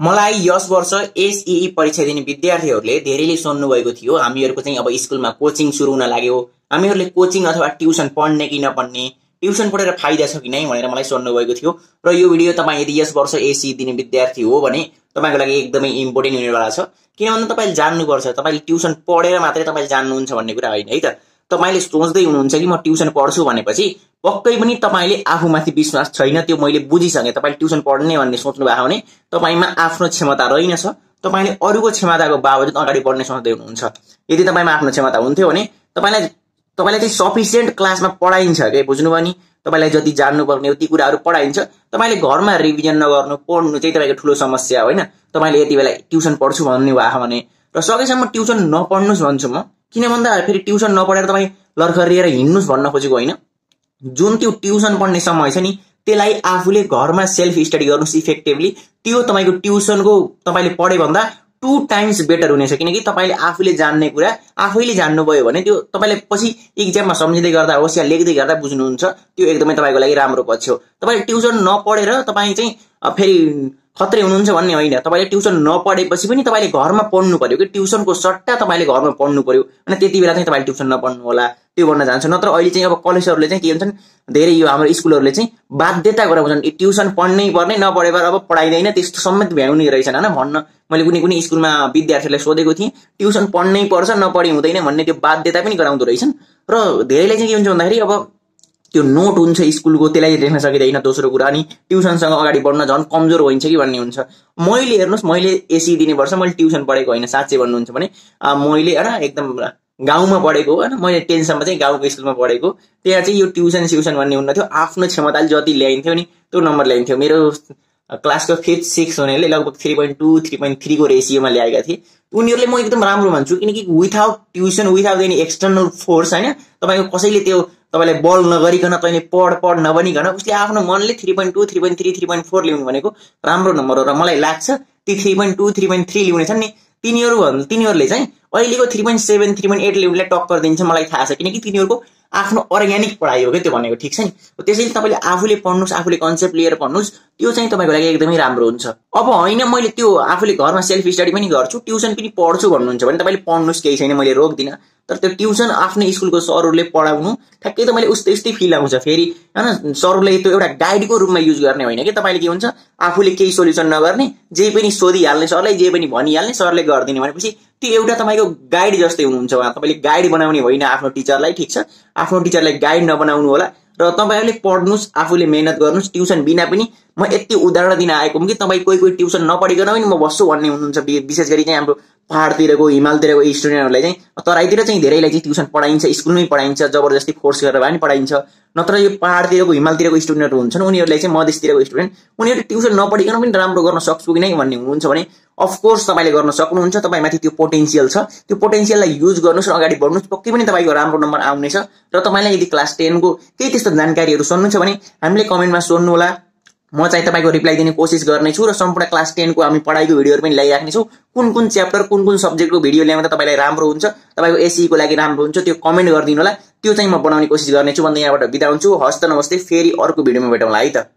मलाई यस वर्ष एसईई परीक्षा दिने विद्यार्थीहरूले धेरैले सोध्नु भएको थियो हामीहरूको चाहिँ अब स्कुलमा कोचिङ सुरु हुन लाग्यो, हामीहरूले कोचिङ अथवा ट्युसन पढ्ने कि नपढ्ने, ट्युसन पढेर फाइदा छ कि नै भनेर मलाई सोध्नु भएको थियो। र यो भिडियो तपाईँ यदि यस वर्ष एसईई दिने विद्यार्थी हो भने तपाईको लागि एकदमै इम्पोर्टेन्ट हुनेवाला छ। किनभने तपाईले जान्नुपर्छ, तपाईले ट्युसन पढेर मात्रै तपाईले जान्नुहुन्छ भन्ने कुरा होइन है त। तपाईले सोच्दै हुनुहुन्छ कि म ट्युसन पढ्छु भनेपछि पक्कै पनि तपाईले आफूमाथि विश्वास छैन, त्यो मैले बुझिसके। तपाईले ट्युसन पढ्ने भन्ने सोच्नु भएको भने तपाईमा आफ्नो क्षमता रहेनछ, तपाईले अरूको क्षमताको बावजुद अगाडि बढ्ने सोच्दै हुनुहुन्छ। यदि तपाईमा आफ्नो क्षमता हुन्थ्यो भने तपाईलाई चाहिँ सफिसिएन्ट क्लासमा पढाइन्छ के, बुझ्नुभयो नि? तपाईलाई जति जान्नुपर्ने ती कुराहरू पढाइन्छ, तपाईले घरमा रिभिजन नगर्नु, पढ्नु चाहिँ तपाईको ठूलो समस्या होइन। तपाईले यति बेला ट्युसन पढ्छु भन्नु भएको भने र सकेसम्म ट्युसन नपढ्नुस् भन्छु म। किन भन्दा फेरि ट्युसन नपढेर तपाईँ लर्खरिएर हिँड्नुस् भन्न खोजेको होइन। जुन त्यो ट्युसन पढ्ने समय छ नि त्यसलाई आफूले घरमा सेल्फ स्टडी गर्नुस् इफेक्टिभली। त्यो तपाईको ट्युसनको तपाईले पढे भन्दा 2 टाइम्स बेटर हुनेछ, किनकि तपाईले आफूले जान्ने कुरा आफैले जान्नुभयो भने त्यो तपाईले पछि एक्जाममा सम्झिँदै गर्दा होस् या लेख्दै गर्दा बुझ्नुहुन्छ, त्यो एकदमै तपाईको लागि राम्रो पक्ष हो। तपाईले ट्युसन नपढेर तपाईँ चाहिँ फेरि खत्रै हुनुहुन्छ भन्ने होइन। तपाईले ट्युसन नपढेपछि पनि तपाईले घरमा पढ्नु पर्यो कि ट्युसनको सट्टा तपाईले घरमा पढ्नु पर्यो, अनि त्यति बेला चाहिँ तपाईले ट्युसन नपढ्नु होला, त्यो भन्न चाहन्छु। नत्र अहिले चाहिँ अब कलेजहरूले चाहिँ के भन्छन्, धेरै यो हाम्रो स्कुलहरूले चाहिँ बाध्यता गराउँछन्, ट्युसन पढ्नै पर्ने, नपढेर अब पढाइदैन, त्यस्तो समेत भ्याउने रहेछन् हैन। भन्न मैले कुनै स्कुलमा विद्यार्थीलाई सोधेको थिएँ, ट्युसन पढ्नै पर्छ नपढी हुँदैन भन्ने त्यो बाध्यता पनि गराउँदो रहेछन्। र धेरैले चाहिँ के हुन्छ भन्दाखेरि अब त्यो नोट हुन्छ स्कुलको, त्यसलाई लेख्न सकिँदैन, दोस्रो कुरा। अनि ट्युसनसँग अगाडि बढ्न झन् कमजोर हुन्छ कि भन्ने हुन्छ। मैले हेर्नुहोस्, मैले एसई दिने वर्ष मैले ट्युसन पढेको होइन, साँच्चै भन्नुहुन्छ भने मैले होइन एकदम गाउँमा पढेको होइन। मैले 10 सम्म चाहिँ गाउँको स्कुलमा पढेको। त्यहाँ चाहिँ यो ट्युसन भन्ने हुन्न थियो। आफ्नो क्षमताले जति ल्याइन्थ्यो नि त्यो नम्बर ल्याइन्थ्यो। मेरो क्लासको 5th 6 हुनेले लगभग 3.2 3.3 को रेसियोमा ल्याएका थिए। उनीहरूले म एकदम राम्रो भन्छु, किनकि without tuition, without any external force होइन, तपाईको कसैले त्यो तपाईलाई बल नगरिकन तैँले पढ नभनिकन उसले आफ्नो मनले 3.2 3.3 3.4 ल्याउनु भनेको राम्रो नम्बर हो। र मलाई लाग्छ ती 3.2 3.3 ल्याउने छन् नि तिनीहरूले चाहिँ अहिलेको 3.7 3.8 ल्याउनेलाई टक्कर दिन्छ, मलाई थाहा छ। किनकि तिनीहरूको आफ्नो अर्ग्यानिक पढाइ हो क्या त्यो भनेको, ठिक छ नि। त्यसैले तपाईले आफूले पढ्नुस्, आफूले कन्सेप्ट लिएर पढ्नुस्, त्यो चाहिँ तपाईको लागि एकदमै राम्रो हुन्छ। अब होइन मैले त्यो आफूले घरमा सेल्फ स्टडी पनि गर्छु, ट्युसन पनि पढ्छु भन्नुहुन्छ भने तपाईले पढ्नुस्, केही छैन, मैले रोक्दिन। तर त्यो ट्युसन आफ्नै स्कुलको सरहरूले पढाउनु ठ्याक्कै तपाईले उस्तै फिल आउँछ। फेरि हैन, सरले त्यो एउटा गाइडको रूपमा युज गर्ने होइन कि तपाईले के हुन्छ आफूले केही सोल्युसन नगर्ने, जे पनि सोधिहाल्ने सरलाई, जे पनि भनिहाल्ने, सरले गर्दिने भनेपछि त्यो एउटा तपाईको गाइड जस्तै हुनुहुन्छ उहाँ। तपाईले गाइड बनाउने होइन आफ्नो टिचरलाई, ठिक छ? आफ्नो टिचरलाई गाइड नबनाउनु होला। र तपाईहरुले पढ्नुस्, आफूले मेहनत गर्नुस्। ट्युसन बिना पनि म यति उदाहरण दिन आएको कि तपाई कोही ट्युसन नपढिकन पनि म बस्छु भन्ने हुनुहुन्छ। विशेष गरी चाहिँ हाम्रो पहाडतिरको हिमालतिरको स्टुडेन्टहरुलाई चाहिँ, तराईतिर चाहिँ धेरैलाई चाहिँ ट्युसन पढाइन्छ, स्कुलमै पढाइन्छ, जबरजस्ती फोर्स गरेर भए पनि पढाइन्छ। नत्र यो पहाडतिरको हिमालतिरको स्टुडेन्टहरु हुन्छन्, उनीहरुलाई चाहिँ मधेसतिरको स्टुडेन्ट, उनीहरु ट्युसन नपढिकन पनि राम्रो गर्न सक्छु कि नै भन्ने हुनुहुन्छ भने अफ कोर्स तपाईले गर्न सक्नुहुन्छ। तपाईमाथि त्यो पोटेन्शियल छ, त्यो पोटेन्शियललाई युज गर्नुस् र अगाडि बढ्नुस्, पक्कै पनि तपाईको राम्रो नम्बर आउनेछ। र तपाईलाई यदि क्लास 10 को केही त्यस्तो जानकारीहरु सुन्नु छ भने हामीले कमेन्टमा सोध्नु होला, म चाहिँ तपाईको रिप्लाई दिने कोसिस गर्नेछु। र सम्पूर्ण क्लास 10 को हामी पढाइको भिडियोहरु पनि ल्याइराख्ने छौं। कुन च्याप्टर कुन सब्जेक्टको भिडियो ल्याउँदा तपाईलाई राम्रो हुन्छ, तपाईको एसई को लागि राम्रो हुन्छ, त्यो कमेन्ट गरिदिनु होला। त्यो चाहिँ म बनाउने कोसिस गर्नेछु भन्दै यहाँबाट बिदा हुन्छु। हस्त नमस्ते, फेरि अर्को भिडियोमा भेटौँला है त।